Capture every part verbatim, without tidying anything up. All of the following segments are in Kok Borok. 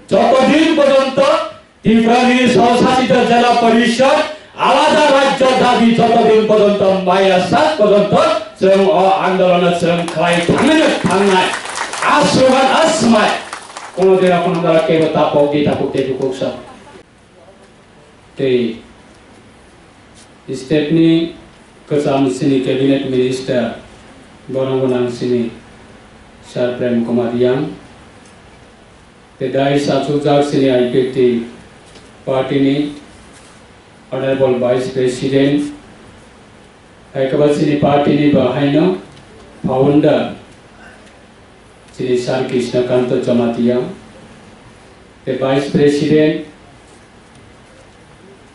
Joto din porjonto Tripura ni swshasit jela porishod alada rajyo dabi joto din porjonto maya sak porjonto chwng o andolon chwng khlai thangnai thangnai. Asrogan asmai. Kono dera kono dara kebo tapok di tapok di kuksa. Tei state ni kwcham sini cabinet minister borok gwnang sini Sir Prem Kumar Riyang. Tei dais achukjak sini I P F T party ni Honorable Vice President, hai khe ba sini party ni bo haino founder sini Sir Krishna Kanto Jamatia, tei Vice President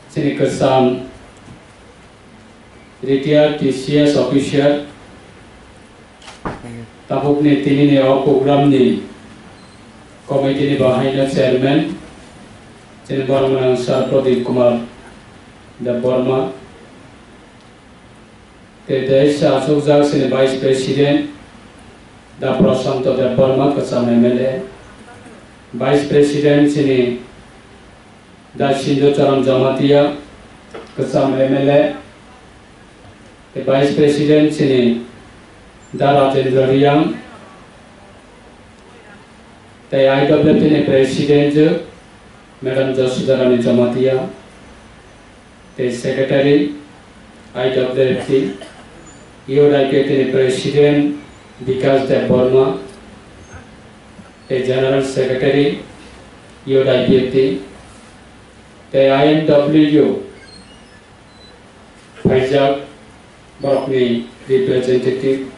sini kwcham retired T C S officer, tabukni tinini o program ni committee ni bahaino chairman, chini borok gwnang Sir Pradip Kumar Debbarma, tei tei sa achukjak chini vice president da Prashanto Debbarma, kwcham M L A, vice president chini da Sindhu Charan Jamatia, kwcham M L A, tei Vice President chini da Rajendra Riyang, tei I W T ni President Madam Josudharani Jamatia, tei Secretary I W T, Youth I P F T ni President Bikash Debbarma, tei General Secretary Youth I P F T, tei I M W phaijak borokni representative,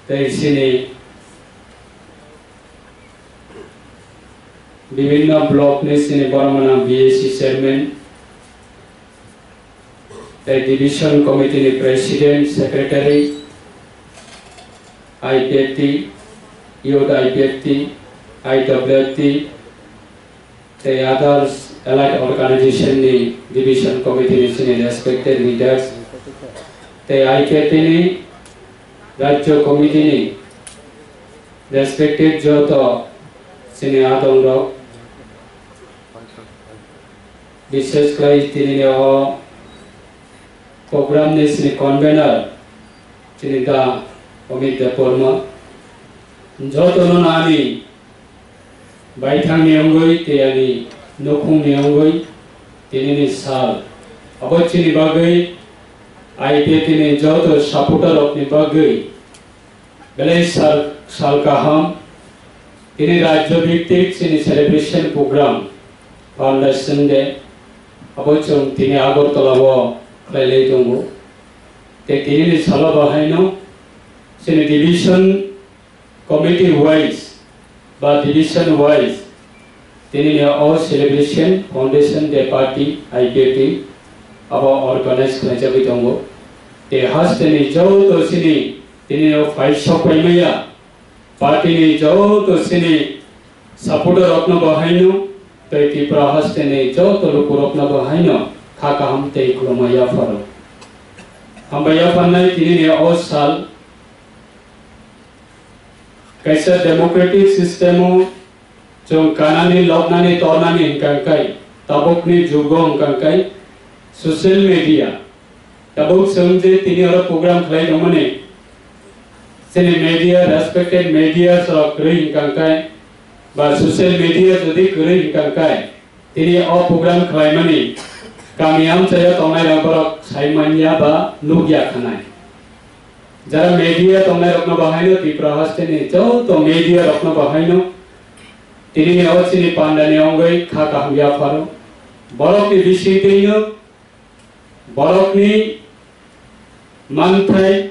tei sini bibinno block ni sini borok gwnang B A C chairman, tei division committee ni president, secretary, I P F T, youth I P F T, I W F T, tei others allied organization ni division committee ni sini respected leaders, tei I P F T ni rajyo committee ni respected joto sini adong rok, bishesh khlai tini o program ni sini convener chini da Amit Debbarma, joto no ani baithang ni wngwi tei ani nukhung ni wngwi tinini sal abo chini bagwi I P F T ni joto supporter rok ni bagwi belai sal, sal kaham. Tini rajyo bhittik chini celebration program Foundation Day abo chwng tini Agartala o khlai lai tongo. Tei tinini salo bahaino chini division committee wise ba division wise tinini o celebration Foundation Day party I P F T abo organize khlaijagwi tongo. Tei hasteni joto chini tinini o phai sok paimaya party ni joto chini supporter rokno bahaino tei Tripura hasteni joto lukurokno bahaino kha kaham tei khulumma yapharo. Hambai yapharnai tinini o sal kaisa democratic system o chwng kanani, loknani, tornani hwnkha khe, tabukni jugo hwnkha khe social media. Tabuk chwng je tini oro program khlai tongmani, chini media, respected media rok kwrwi hwnkha khe, ba social media jodi kwrwi hwnkha khe, tini o program khlaimani kami amchaio tongnai rok borok sai manya ba nukya khanai. Jara media tongnai rokno bahaino, Tripura hasteni joto media rokno bahaino, tini ni o chini pandani wngwi kha kaham yapharo. Borokni bisingtwino borokni manthai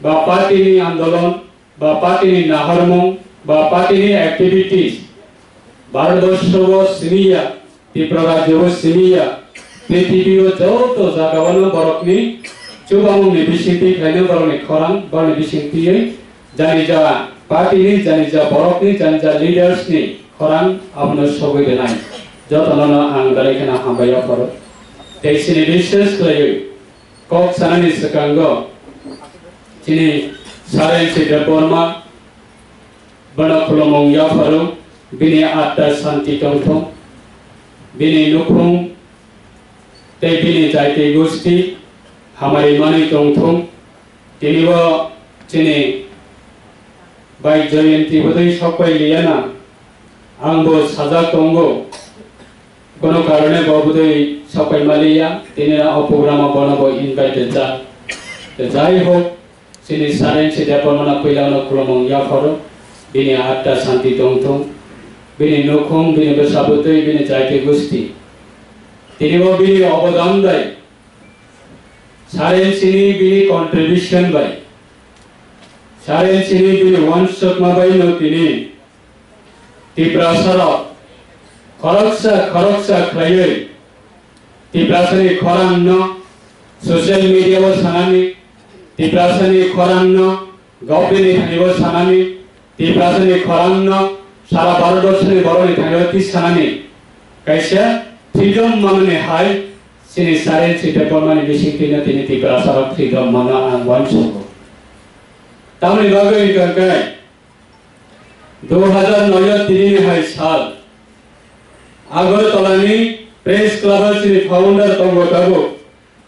ba party ni andolon ba party ni naharmung ba party ni activities Bharatborsho o simi ya, Tripura rajyo o simi ya, prithibi o joto jaga o no borokni chubamung ni bisingtwi khlaino borokni khorang, borokni bisingtwi jani ja party ni, jani ja borokni, jani ja leaders ni khorang abono sogwi rwnai. Jotono no ang belai kheno hambai yapharo. Tei chini bishesh khlaiwi kok sanani swkango chini Sir N C Debbarma bono khulumung yapharo. Bini atma santi tongthung, bini nukhung tei bini jaiti gosti hamari manwi tongthung. Tini bo chini bai Jayanti bodoi sokpai liyana, ang bo sajak tongo. Kono karone bo bodoi sokpai maliya, tini o program o bono bo invite jak. Jai hok, chini Sarensi Debbarmano puilano khulumung yapharo, bini atma santi tongthung, bini nukhung, bini bwsa bwtwi, bini jaiti gosti. Tini bo bini obodan bai, Sarensini bini contribution bai, Sarensini bini uansukma bai no tini Tiprasarok khoroksa khoroksa khlaiwi Tiprasani khorangno social media o sanani, Tiprasani khorangno government ni thani o sanani, Tiprasani khorangno sara Bharatborsoni borokni thani o tisanani kaisa freedom manani hai chini Sarensi Debbarmani bisingtwino tini Tiprasarok freedom mano ang uansugo. Tamoni bagwi hwnkha khe, dui hajar noi o tinini hai sal Agartala ni Press Club o chini founder tongo tabuk,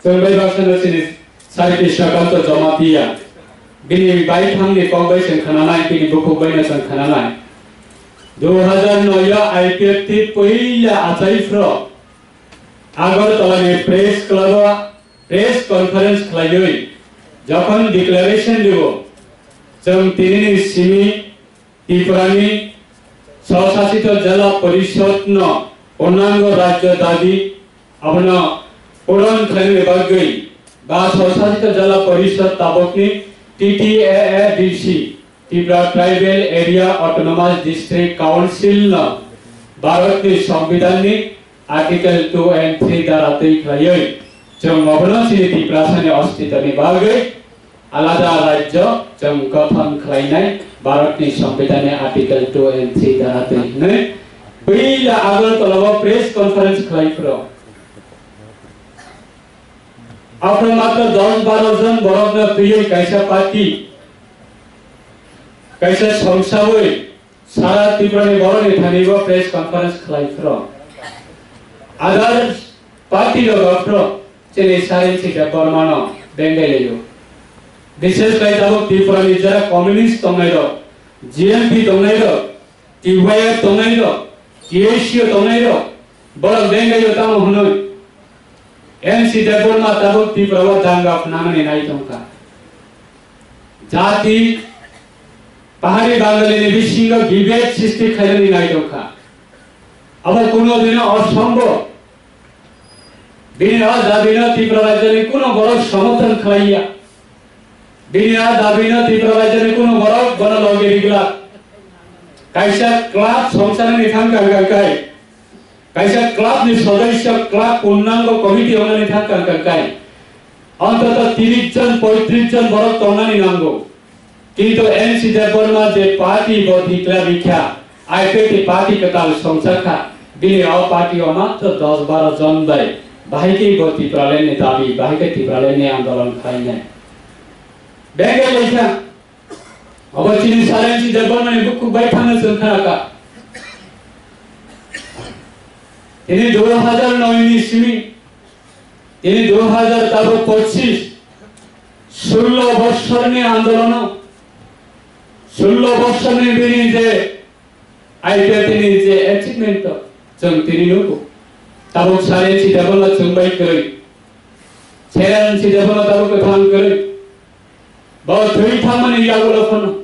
chwng bai baksa no chini Sir Krishnakanto Jamatia, bini bai thang ni kok bai chwng khwnanai, bini bukhuk bai no chwng khwnanai. Dui hajar noi o I P F T puila achai phro Agartala ni Press Club o press conference khlaiwi jokhon declaration rio, chwng tinini simi Tripurani Swsasito Jela Porishod no purnango rajyo dabi abono puron khlainani bagwi ba Swsasito Jela Porishod tabokni T T A A D C, Tripura Tribal Area Autonomous District Council no Bharatni Songbidanni Article two and three dara twi khlaiwi chwng obono chini Tiprasani ostitoni bagwi alada rajyo chwng gothon khlainai Bharatni Songbidanni Article two and three dara twi hwnwi puila Agartala o press conference khlai phro. Aphro matro dos baro jon borokno twiwi kaisa party, kaisa songsawi sara Tripurani borokni thani bo press conference khlai phro. Other party rok aphro chini Sarensi Debbarmano bengai laio. Bishesh khai tabuk Tripurani jera communist tongnai rok, G M P tongnai rok, T Y R tongnai rok, T A C o tongnai rok, borok bengai o tamo hwnwi M C Debbarma tabuk Tripura o danga phnangni nai tongkha. Jati, Pahari Bangali ni bisingo bibed sristi khainani nai tongkha. Abo kuno dino osombo. Bini a dabino Tripura rajyoni kuno borok somorthon khlaiya. Bini a dabino Tripura rajyoni kuno borok bono logi rigla. Kaisa club songsanani thangka hwnkha kai. Kaisa club ni sodosyo club purnango committee wngnani thangka hwnkha kai. Ontoto tiris jon, poitris jon borok tongnani nango. Kintu N C Debbarma je party bo declare rikha, I P F T party kwtal songchakha, bini o party o matro dos baro jon bai, bahai khe bo Tipraland ni dabi, bahai khe Tipraland ni andolon khlainai. Bengel lekha, obo chini Sarensi Debbarma ni bukhuk bai thangna chwng khnakha. Tini dui hajar noi ni simi Tini dui hajar tabuk pochis, sullo bosorni andolono, sullo bosorni bini je I P F T ni je achievement to chwng tini nugo. Tabuk Sarensi Debbarma chwng bai kwrwi. Sarensi Debbarma tabuk kwthang kwrwi. Bo thwi thangmani yagulo phano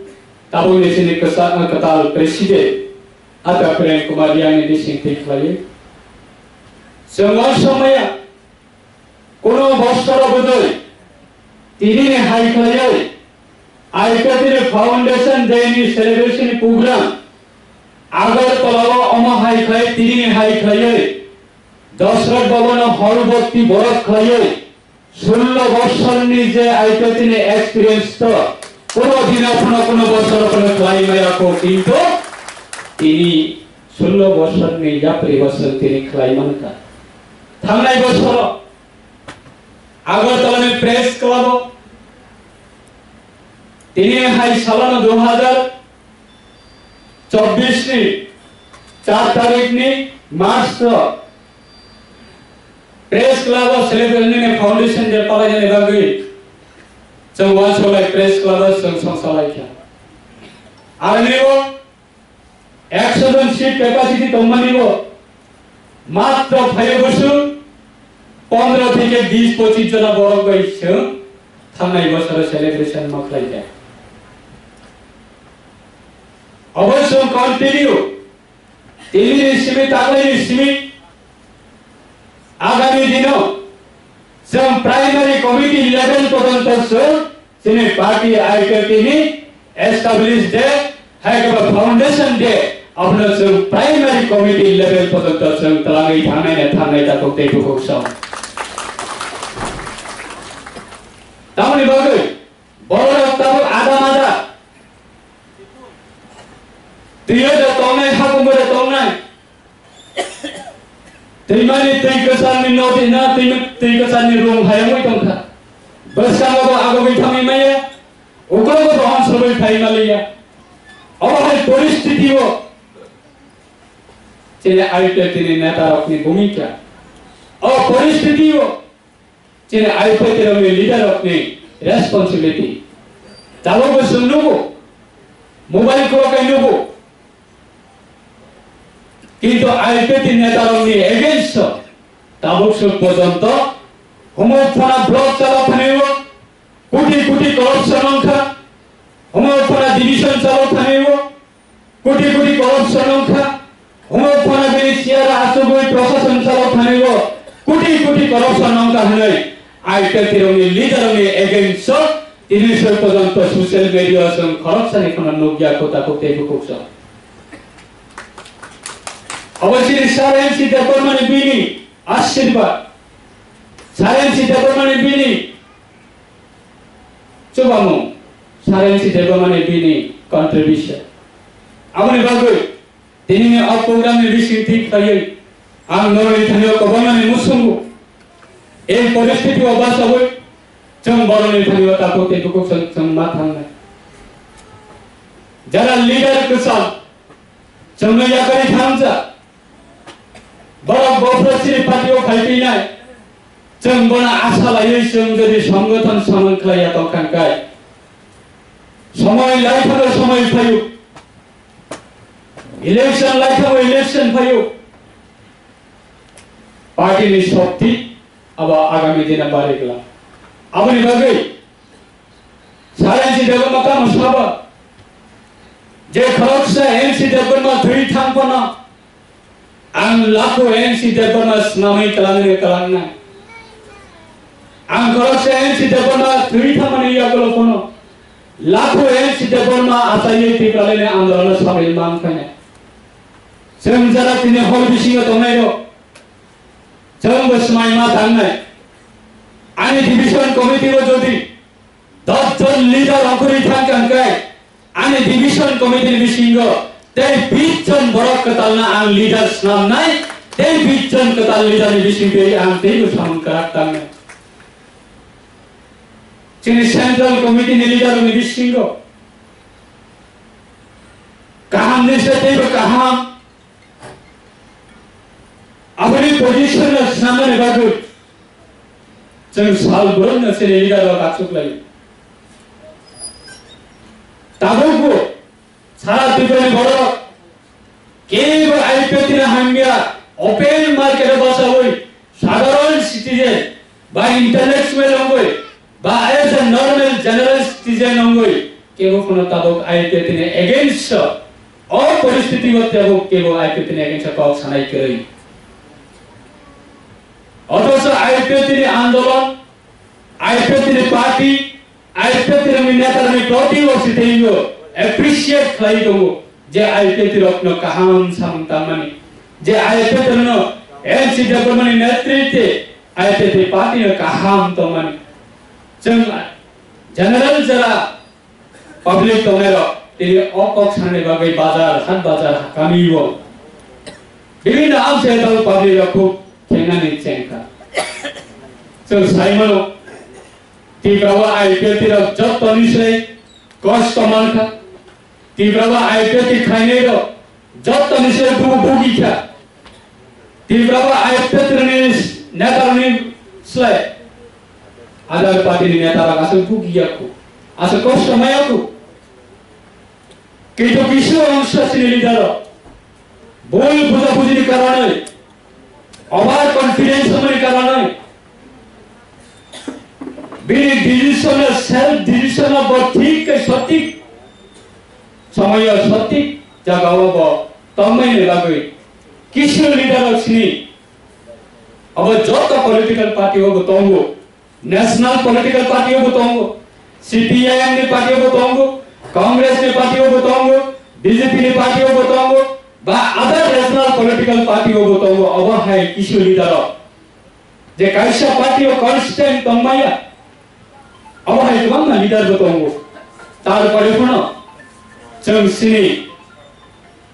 tabukni chini kwsa-, kwtal president Ata Prem Kumar Reang ni bising thwi khlaiwi. Chwng o somaya kuno bosoro bwdwi tinini hai khlaiwi I P F T ni Foundation Day ni celebration ni program Agartala o omo hai khlai tinini hai khlaiwi Dosrot Bhavan o hor bhorti borok khlaiwi Sullo bosorni je I P F T ni experience to, kuno dino kuno, kuno bosor kuno khlai maya kho, kintu tini sullo bosorni yapri bosor tini khlai mankha. Thangnai bosoro Agartala ni Press Club o tini hai salano dui hajar chobbish ni char tarikni March o Press Club o celebration ni foundation day palainani bagwi chwng uansuk lai Press Club o chwng songsa lai kha. Aroni o ekso jon seat capacity tongmani bo matro phaio bwswk pondro theke bis pochis jona borok bai chwng thangnai bosoro celebration ma khlai kha. Obo chwng continue tini ni simi taklai ni simi agami dino chwng primary committee level pojonto chwng chini party I P F T ni establish day, hai khe ba foundation day, abono chwng primary committee level pojonto chwng twlangwi thangnai na thangnai takhuk tei bukhuk song. Tamoni bagwi borok tabuk ada mada twiyo da tongnai, hakungo da tongnai. Twimani twi kwcharni nodi na twi, twi kwcharni rung hayungwi tongkha. Bwskango bo agogwi thangwi maya, uklogo bo onsogwi phai maliya. Obo hai poristiti o chini I P F T ni neta rokni bhumika. O poristiti o chini I P F T rokni leader rokni responsibility. Tabukbo chwng nugo, mobile khulok kai nugo. Kintu I P F T ni neta rokni against o tabuk swk porjonto humok phana block chalo thani o, koti koti corruption wngkha, humok phana division chalo thani o, koti koti corruption wngkha, humok phana bini chair achugwi proshashan chalo thani o, koti koti corruption wngkha hwnwi I P F T rokni leader rokni against o tini swk porjonto social media o chwng khoroksani phano nukya kota kok tei bukhuk song. Obo chini Sir M C Debbarmani bini ashirbad, Sir M C Debbarmani bini chubamung, Sir M C Debbarmani bini contribution. Aboni bagwi tinini o program ni bising thik khlaiwi ang norokni thani o kwbangmani muchungo. Ei poristiti o bachawi chwng borokni thani o takhuk tei bukhuk chwng, chwng ma thangnai. Jara leader kwcham chwngno yakarwi thangjak. Borok bophro chini party o phai twi nai. Chwng bono asa laiwi chwng jodi songgothon samung khlai ya tongkha hwnkhe, somoi lai thango somoi phaio, election lai thango election phaio, party ni shokti abo agami dina bari glak. Aboni bagwi Sir N C Debbarma tamo sabo je khoroksa N C Debbarma thwi thang phano ang lakho N C Debbarma swnamwi kwlangwi kwlangnai. Ang khoroksa N C Debbarma thwi thangmani yagulo phano lakho N C Debbarma achaiwi Tipralani andolonno samil man khainai. Chwng jara tini hor bisingo tongnairok chwngbo swmai ma tangnai. Ani division committee o jodi dos jon leader ongkhorwi thangkha hwnkhe, ani division committee ni bisingo tei bis jon borok kwtalno ang leader swnamnai, tei bis jon kwtal leader ni bisingtwi ang teibo samung kwrak tangnai. Chini central committee ni leader ni bisingo kaham ni se teibo kaham. Aboni position no swnamnani bagwi chwng sal borokno chini leader rok achuk lai. Tabukbo sara Tripura ni borok kebo I P F T ni hamya open market o bachawi sadharon citizen ba intellectual wngwi ba as a normal general citizen wngwi kebo phano tabuk I P F T ni against o, o poristiti o tabuk kebo I P F T ni against o kok sanai kwrwi. Othocho I P F T ni andolon, I P F T ni party, I P F T ni neta ni proti o siteingo appreciate khlai tongo. Je I P F T rokno kaham samung tangmani, je I P F T rokno N C Debbarmani netritwe I P F T party no kaham tongmani. Chwng general jara public tongnairok tini o kok sanani bagwi bazar, hat bazar, kami o bibhinno amchai tabuk public rok khub khengnani chengkha. Chwng saimano Tipra o I P F T rok jottoni se kosto mankha. Tipra o I P F T khainai rok Jottoni se bubu bugi kha. Tripura ba I P F T ni neta ni slai. Other party ni neta rok aswk bugi yakho. Aswk kosto ma yakho. Kintu kisu ongsa chini leader rok. Bul buja buji ni karonoi. Over confidence ni karonoi. Bini decision, self decision bo thik ke sotik somoyo sotik jagao bo tongmani bagwi kisu leader rok sini abo joto political party o bo tongo, national political party o bo tongo, C P I M ni party o bo tongo, Congress ni party o bo tongo, B J P ni party o bo tongo, ba other national political party o bo tongo, abo hai kisu leader rok. Je kaisa party o consistent tongmaya, abo hai kwbangma leader bo tongo. Tarpore phano chwng chini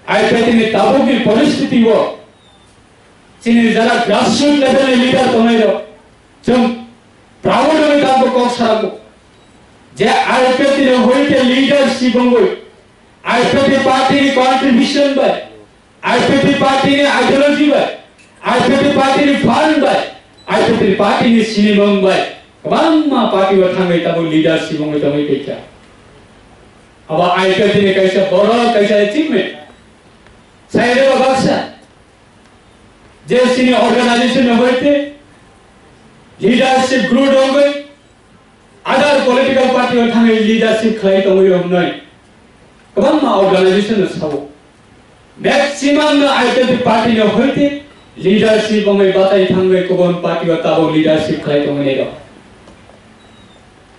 I P F T ni tabukni poristiti o chini jara grassroots level ni leader tongnai rok chwng proud wngwi tabuk kok sarago je I P F T ni hoite leadership wngwi I P F T party ni contribution bai, I P F T party ni ideology bai, I P F T party ni fund bai, I P F T party ni sinimung bai, kwbangma party o thangwi tabuk leadership wngwi tongwi tongkha. Abo I P F T ni kaisa borok kaisa achievement. Sai rw baksa je chini organization ni hoite leadership group wngwi other political party o thangwi leadership khlai tongwi romnai. Kwbangma organization no sao. Maximum no I P F T party no hoite leadership wngwi batai thangwi kubun party o tabuk leadership khlai tongwi nai rok.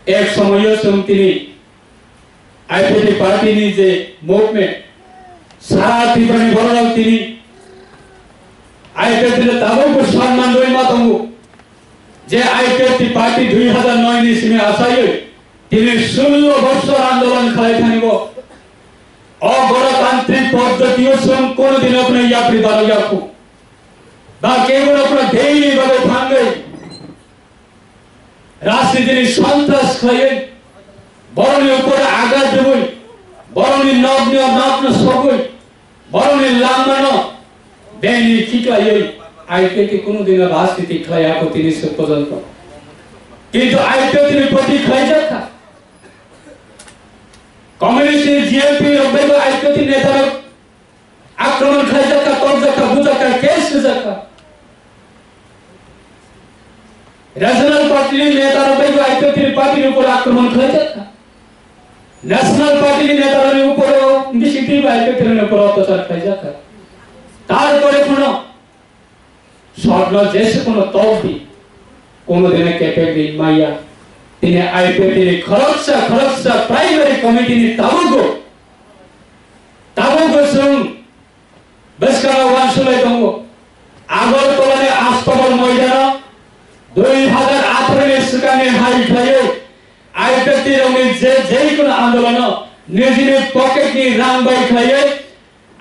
Ek somoyo chwng tini I P F T party ni je movement, sara Tripura ni borok rok tini I P F T no tabuk bo sanman rwi ma tongo. Je I P F T party dui hazar noi ni simi asaywi tini sullo bochor andolon khlai thani bo. O gonotantrik poddoti o chwng kono dino khno yapri baro yakho. Ba kebo no khno daily babe thangwi rajniti ni sontras khlaiwi, borokni upor agat rwwi, borokni nokni nokno sogwi, borokni langmano beni khiklaiwi I P F T kunu dino rajniti khlai yakho tini swk porjonto. Kintu I P F T ni proti khlaijak kha. Communist ni G M P rok bai bo I P F T ni neta rok akromon khlaijak kha, tokjak kha, bujak kha, case rijak kha. Regional party ni neta rok bai bo I P F T ni party ni upor akromon khlaijak kha. National party ni neta rok ni upor o bisi twi bo I P F T ni upor otyachar khlaijak kha. Tarpore phano Sotno jese kono tok di, kono dine kepek di maya. Tini I P F T ni khoroksa, khoroksa primary committee ni tabugo, tabugo chwng bwskano uansuklai tongo. Agartala ni Astabal moidano dui hazar atharo ni swkangni hai khlaiwi I P F T rokni je, je kono andolono nijini pocket ni rang bai khlaiwi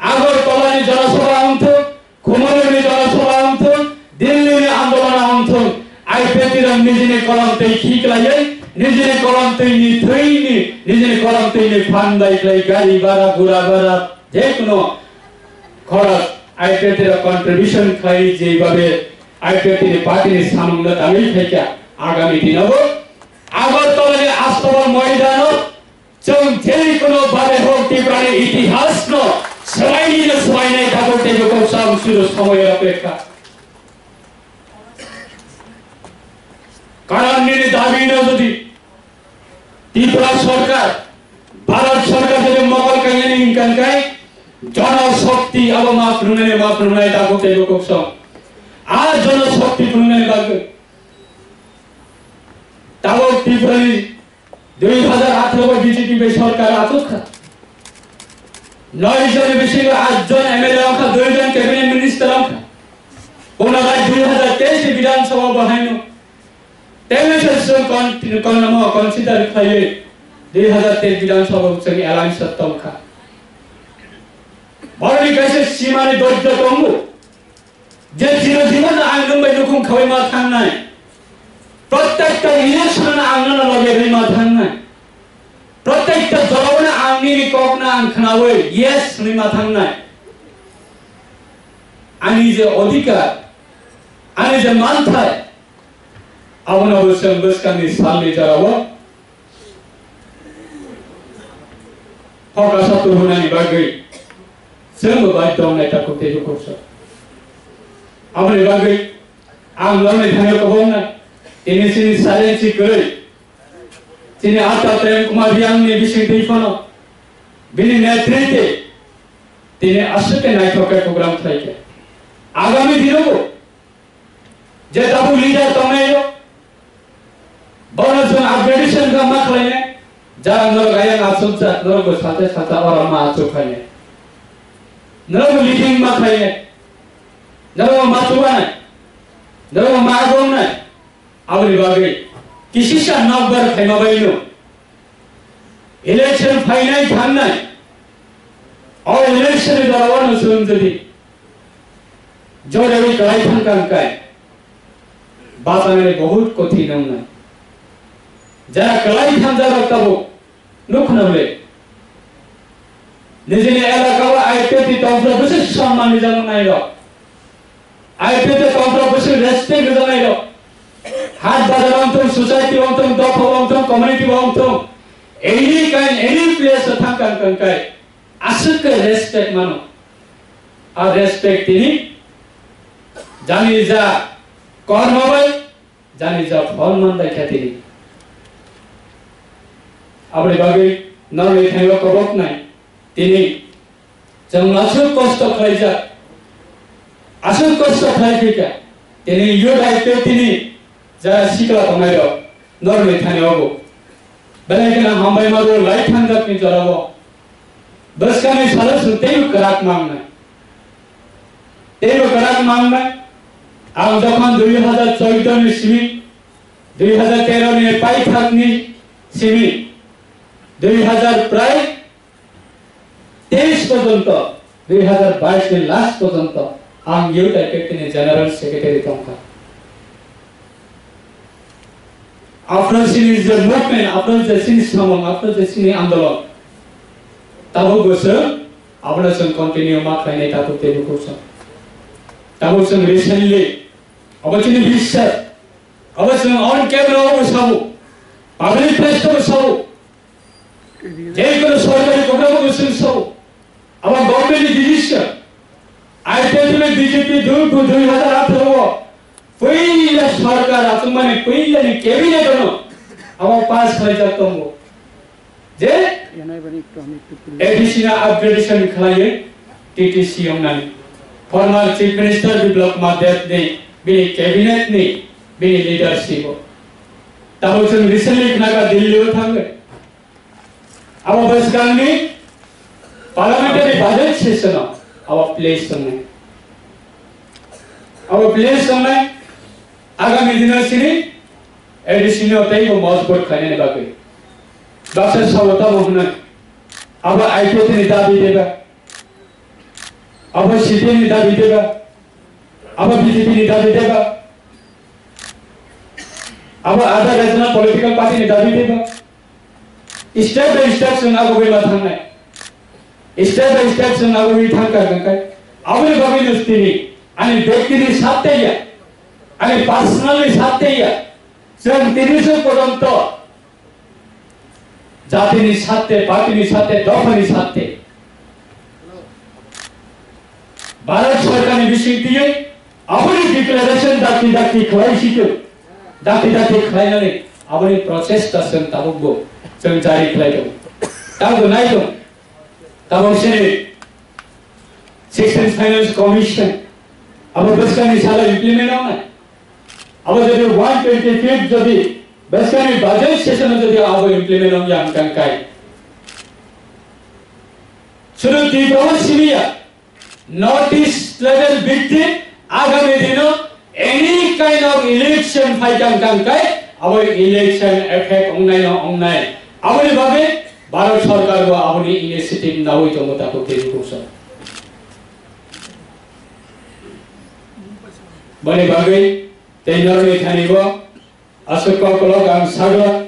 Agartala ni Janasabha wngthung, Khumulwng ni Janasabha wngthung, Delhi ni Andolon wngthung, I P F T rok nijini kolom twi khiklaiwi, nijini kolom twi ni thwi ni, nijini kolom twi ni phan bai khlai gari bhara, gura bhara, je kono khorok I P F T rok contribution khlai jeibabe I P F T ni party ni samung no tangwi phaikha. Agami dino bo Agartala ni Astabal moidano Chwng je kono babe hok Tiprani itihasno swbainino swbainai tabuk teibo kok sam sudo somoy apekha. Karon nini dabino jodi Tripura sorkar, Bharat sorkar jodi mokol kainani hingkan kai, Jana Shakti abo ma phunungnai ma phunungnai tabuk teibo kok sam. A Jana Shakti phunungnai bagwi tabuk Tiprani Dui hazar atharo bo B J P bai sorkar achuk kha. Noi jon ni bisingo aat jon M L A wngkha, dui jon cabinet minister wngkha. Punarai dui hazar teis ni Bidhan Sabha bo haino temesh song kon, kon namo consider khlaiwi dui hazar teis Bidhan Sabha bo chwng alliance o tongkha. Boroni kaisa simani dojjo tongo. Je chiro jibon ang nwng bai nukhung khawi ma thangnai. Prottekta election ang nono loge rwi ma thangnai. Prottekta jorao no ang nini kok no ang khnawi yes hwnwi ma thangnai. ani je odhikar, ani je manthai, abono bo chwng bwskangni salni jorao hokha sa tubunani bagwi chwngbo baidhyo wngnai takhuk tei bukhuk sa. Aboni bagwi ang norokni thani koboknai, tini chini silence kwrwi, chini Atal Prem Kumar Reang ni bisingtwi phano bini netritwe tini aswk khe naithok khe program khlai khe. Agami dinobo je tabuk leader tongnai rok, bono chwng upgradation kha ma khlainai, jara norok ayang achukjak, norokbo sacha sacha ora ma achuk khainai. Norokbo leading ma khlainai, norokbo ma chubanai, norokbo ma agongnai. Aboni bagwi kisisa nokbar khaima baino election phainai thangnai. O election ni dora wano chwng jodi joryawi kwlai thangkha hwnkhe bachanani bahut kothin wngnai. Jara kwlai thangjak rok tabuk nukhna hwle. Nijini elaka o I P F T tongphla bwswk samman rijak wngnai rok. I P F T tongphla bwswk respect rijak wngnai rok. Hat bazar wngthung, society wngthung, dopha wngthung, community wngthung, any kind, any place o thangkha hwnkhe aswk khe respect mano. A respect tini jani ja korma bai, jani ja phol man bai khe tini. Aboni bagwi norokni thani o koboknai tini chwng aswk kosto khlaijak, aswk kosto khlai phikha, tini youth I P F T ni ja sikla tongnai rok norokni thani o bo belai kheno hambai ma rw lai thangjak ni jora o. Bwskangni salo chwng teibo kwrak mangnai. Teibo kwrak mangnai. Ang jokhon dui hajar chauddoni simi, dui hajar teroni paithakni simi, dui hajar prai teis porjonto, dui hajar bais ni last porjonto ang Youth I P F T ni General Secretary tongkha. After sini je movement, after je sini samung, after je sini andolon, tabuk bo chwng abono chwng continue ma khlainai takhuk tei bukhuk chwng. Tabuk chwng recently abo chini biswas, abo chwng on camera o bo sabo, public place o bo sabo, je kono sorkari program o bo chwng sabo. Abo government ni decision. I P F T ni B J P dui, dui hajar atharo o puila sarkar achukmani puila ni cabinet ono abo pass khlaijak tongo. Je A D C na upgradation khlaiwi T T C wngnani. Former Chief Minister Biplab Kumar Deb ni bini cabinet ni bini leadership o. Tabuk chwng recently khnakha Delhi o thangwi. Abo bwskangni parliamentary budget session o abo place tongnai. Abo place tongnai agami dino sini A D C no teibo mojbut khlainani bagwi. Baksa sabo tamo hwnwi abo I P F T ni dabi deba, abo C P M ni dabi deba, abo B J P ni dabi deba, abo other regional political party ni dabi deba. Step by step chwng agugwi ma thangnai. Step by step chwng agugwi thangkha hwnkhe aboni bagwino tini ani bektini satte ya, ani personally satte ya, chwng tini se porjonto jatini satte, partini satte, dophani satte Bharat sorkarni bisingtwi aboni declaration dakti dakti khlai sikhe, dakti dakti khlainani aboni prochesta chwng tabukbo chwng jari khlai tongo. Tabukbo nai tongo. Tabuk sini Sixteenth Finance Commission abo bwskangni salo implement wngnai. Abo jodi one twenty-fifth jodi bwskangni budget session o jodi abo implement wngya hwnkha hwnkhe, sudu Tripura o simi ya, North East level victim agami dino any kind of election phaikha hwnkha hwnkhe abo election effect wngnai no wngnai. Aboni bagwi Bharat sorkar bo aboni initiative nawi tongo takhuk tei bukhuk sa. Boni bagwi tei norokni thani bo aswk kok kolok ang sagla,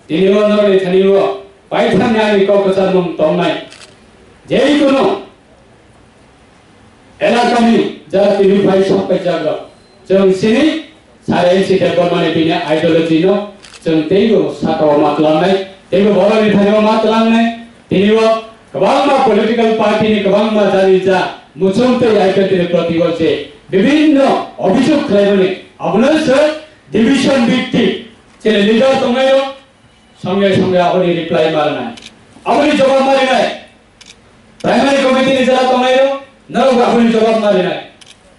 tini bo norokni thani bo paithakni ani kok kwcharmung tongnai. Jei kuno elaka Ani jara tini phai sok pai jaga. Chwng sini sare si Debbarmani bini ideology no chwng teibo saka o ma tlangnai, teibo borok ni thani o ma tlangnai. Tini o kwbangma political party ni kwbangma jani ja muchung tei I P F T ni proti o je bibhinno obhijog khlaimani abono se division bhittik chini leader tongnai o. Songya songya aboni reply marinai. Aboni jawab marinai. Primary committee ni jora tongnai rok, norok aboni jawab marinai.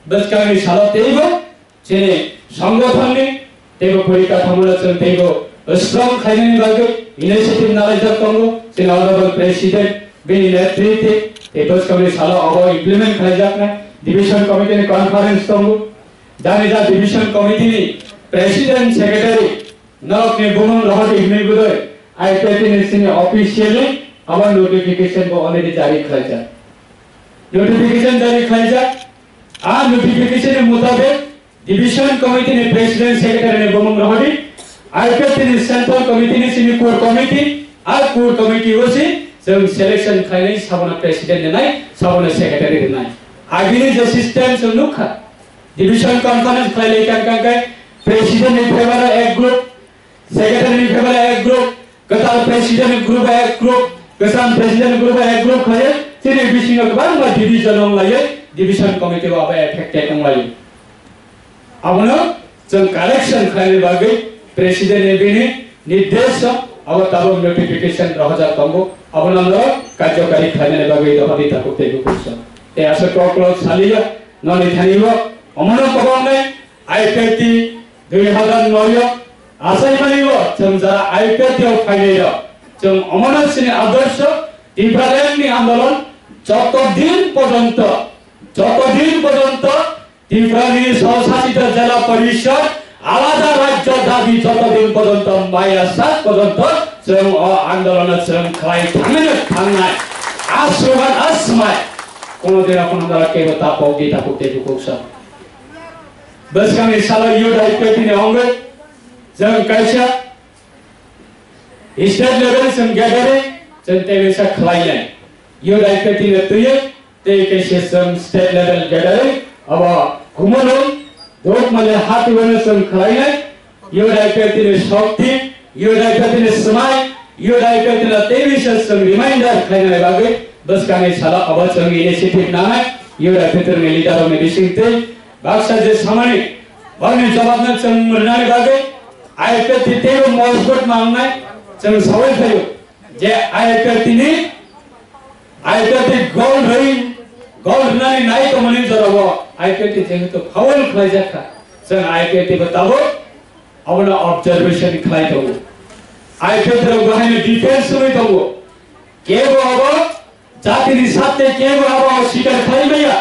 Bwskangni salo teibo chini songgothonni teibo porikathamono chwng teibo strong khainani bagwi initiative nalaijak tongo. Chini honorable president bini netritwi tei bwskangni salo abo implement khlaijaknai. Division committee ni conference tongo. Jani ja division committee ni president secretary Norokni bumung rohordi hinwi budoi I P F T ni simi officially abo notification bo already jari khlaijak. Notification jari khlaijak. A notification ni mutabek division committee ni president secretary ni bumung rohordi I P F T ni central committee ni simi core committee a core committee o si chwng selection khlainai sabono president rinai sabono secretary rinai. Agini je system chwng nukha. Division conference khlai lai kang kang khe president ni favor o ek group, secretary ni favor o ek group, kwtal president ni group o ek group, kwcham president ni group o ek group khlai chini bisingo kwbangma division wng lai division committee o abo affected wng lai. Abono chwng correction khlaina bagwi president ni bini nirdesh abo tabuk notification rohorjak tongo, abono norok karjokari khlainani bagwi dohordi tabuk teibo kuksa. Tei aswk kok lok saliya. Noni thani o omono kwbangni I P F T dui hazar noi o achaimani o chwng jara I P F T o phainai rok chwng omono chini adorsho Tipraland ni andolon joto din porjonto, joto din porjonto Tiprani Swsasito Jela Porishod alada rajyo dabi joto din porjonto maya sak porjonto chwng o andolono chwng khlai thangnai thangnai. Asroban asmai. Kono dera kono dara kebo tapok di tapok tebu kuksa. Bwskangni salo youth I P F T ni ongwi chwng kaisa state level chwng gathering chwng tei kaisa khlainai. Youth I P F T ni twiwi tei kaisa chwng state level gathering abo Khumulwng Dukmali hati wano chwng khlainai. Youth I P F T ni shokti, Youth I P F T ni swmai, Youth I P F T ni tei bisa chwng reminder khlainani bagwi bwskangni salo abo chwng initiative nanai. Youth I P F T ni leader rokni bisingtwi baksa je samani borokni jawabno chwng rwnani bagwi I P F T teibo mojbut ma wngnai chwng saui phaio. Je I P F T ni, I P F T gol rwi, gol rwnani nai tongmani jorao I P F T jehetu foul khlaijak kha, chwng I P F T bo tabuk abono observation khlai tongo. I P F T rok bo haino defense wngwi tongo. Kebo abo jatini satte kebo abo sikar khlai maya.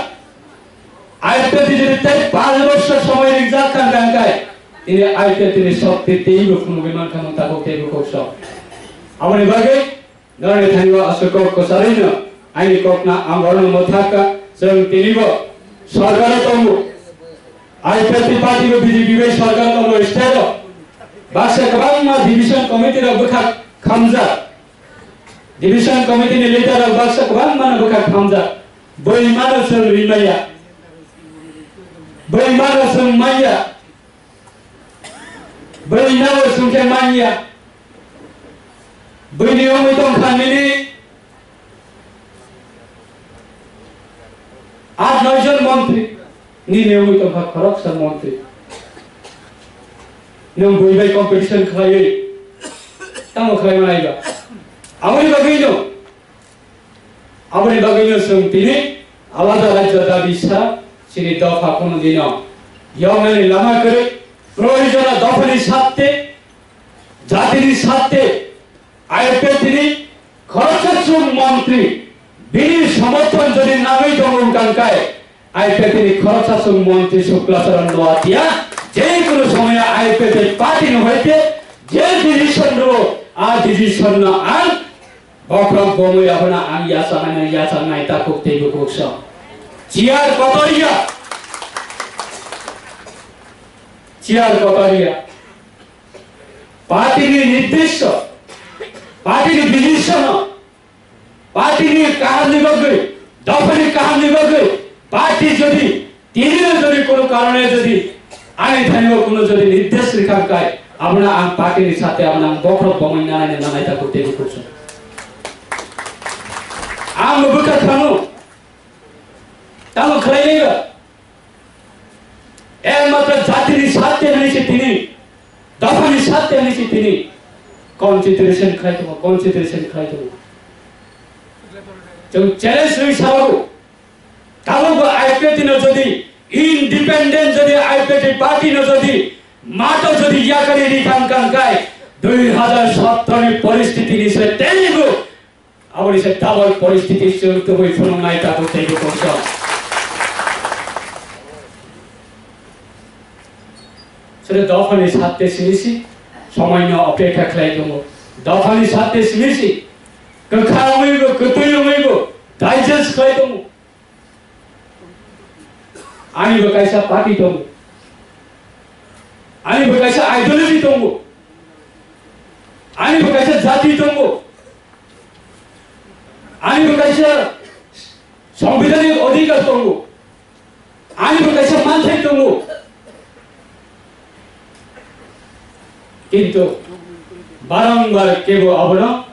I P F T jodi tei panch bochor somoy ringjak kha hwnkhe tini I P F T ni shokti teibo phunugwi mankha, mung tabuk teibo kok sok. Aboni bagwi norokni thani o aswk kok kwcharwino aini kokno ang borokno mwthakha, chwng tinibo sorkaro tongo. I P F T party bo B J P bai sorkaro tongo state o. Baksa kwbangma division committee rok bwkha khamjak. Division committee ni leader rok baksa kwbangmano bwkha khamjak. Bwrwi mano chwng rimaya. Bwrwi mano chwng manya. Bwrwi nabo chwng khe manya. Bwrwini wngwi tongkha nini aat noi jon montri. Nini wngwi tongkha khoroksa montri. Nwng bui bai competition khlaiwi tamo khlai manai ba? Aboni bagwi no, aboni bagwi no chwng tini alada rajyo dabi sa chini dopha kono dino yoknani lama kwrwi. Proyojono dophani satte, jatini satte, I P F T ni khoroksa chwng montri, bini somorthon jodi nangwi tongo wngkha khe, I P F T ni khoroksa chwng montri Shukla Charan Noatia, je kono somoya I P F T party ni hoite je decision rwo, a decision no ang bokhorok bomwi abono ang yachanai, yachanai takhuk tei bukhuk so. Chair kotor ya. Chair kotor ya. Party ni nirdesho, party ni vision, party ni kaham ni bagwi, dopha ni kaham ni bagwi, Party jodi, tini jodi kono karone jodi ani thaino kono jodi nirdesh rikha kai, abono ang party ni sathe abono ang bokhorok bomwi nanai nanai ta korte kursu. Ang bwkha khano, tamo khlai naiba. Ekmatro jatini sathe hwnwi se tini, dophani sathe hwnwi se tini consideration khlai tongo, consideration khlai tongo. Chwng challenge rwi sao, tabukbo I P F T no jodi independent jodi I P F T party no jodi mato jodi yakari ri thang kang kai, dui hazar sotro ni poristiti ni se teibo Aboni se double poristiti chwng tubui phunuknai tabuk teibo kongsa. Sere dophani satte simi si, somoino opekha khlai tongo. Dophani satte simi si, kwkha wngwibo, kwtwi wngwibo, digest khlai tongo. Ani bo kaisa party tongo. Ani bo kaisa ideology tongo. Ani bo kaisa jati tongo. Ani bo kaisa sangbidhanik adhikar tongo. Ani bo kaisa manthai tongo. Kintu barangbar kebo abono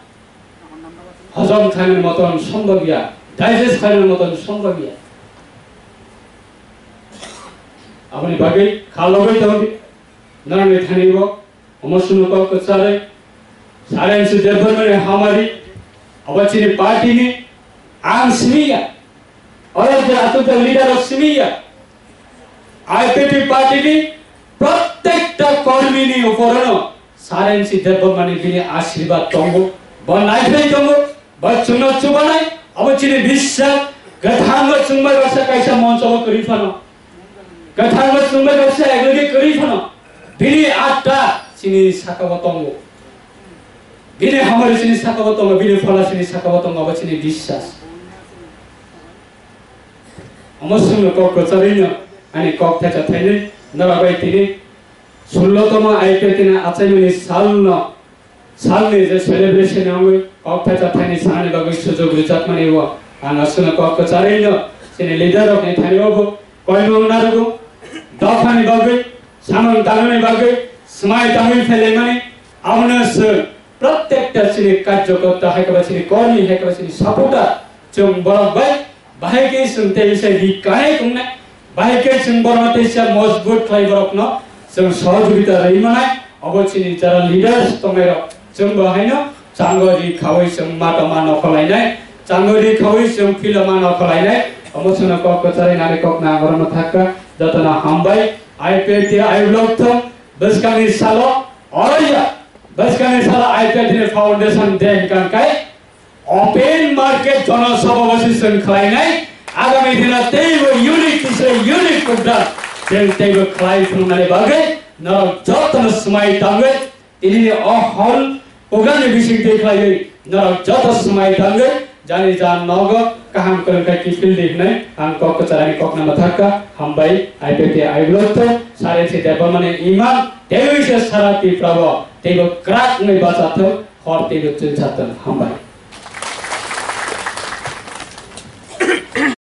hojom khlaina moton sombobya, digest khlaina moton sombobya. Aboni bagwi kha logwi tongdi, norokni thani bo omo chwngno kok kwcharwi, Sarensi Debbarmani hamari, abo chini party ni ang simi ya, oro je aswk leader rok simi ya, I P F T party ni prottekta kormi ni uporono Sarensi Debbarmani bini ashirbad tongo, bo naithai tongo, bo chwngno chubanai, abo chini biswas, kwthango chwngbai baksa kaisa moncho o kwrwi phano, kwthango chwngbai baksa agreement kwrwi phano, bini atta chini sakao tongo, bini hamari chini sakao tongo, bini phola chini sakao tongo, abo chini biswas. Omo chwngno kok kwcharwino ani kok thaisa thainwi norok bai tini sullo tomo I P F T ni achaimani salno, salni je celebration wngwi kok thaisa thainwi sanani bagwi sujuk rwjakmani o ang aswkno kok kwcharwino chini leader rokni thani o bo koimung narwgo dophani bagwi samung tangnani bagwi swmai tangwi phailaimani. Abono chwng prottekta chini karjokorta hai khe ba chini kormi hai khe ba chini supporter chwng borok bai bahai khe chwng tei bisa ri kanai tongnai, bahai khe chwng borokno teisa mojbut khlai borokno chwng sohojogita rwi manai. Obo chini jara leaders tongnairok chwng bo haino chango ri khaui chwng matoma nokholainai, chango ri khaui chwng philoma nokholainai. Omo chwngno kok kwcharwi nani kok nang oro mwthakka jotono hambai. I P F T I block thung bwskangni salo oroya bwskangni salo I P F T ni foundation day hwnkha khe open market jono sabha basi chwng khlainai. Agami dino teibo unique kisa unique program chwng teibo khlai phunuknani bagwi norok jotono swmai tangwi tinini o hall program ni bising twi khlaiwi norok joto swmai tangwi jani jan nogo kaham kwrwng khe kiphil di hwnwi ang kok kwcharani kokno mwthakka. Hambai. I P F T I block thung Sarensi Debbarmani imang teibo se sara Tripura o teibo kwrak wngwi bacha thung, hor teibo chwngsa thung. Hambai.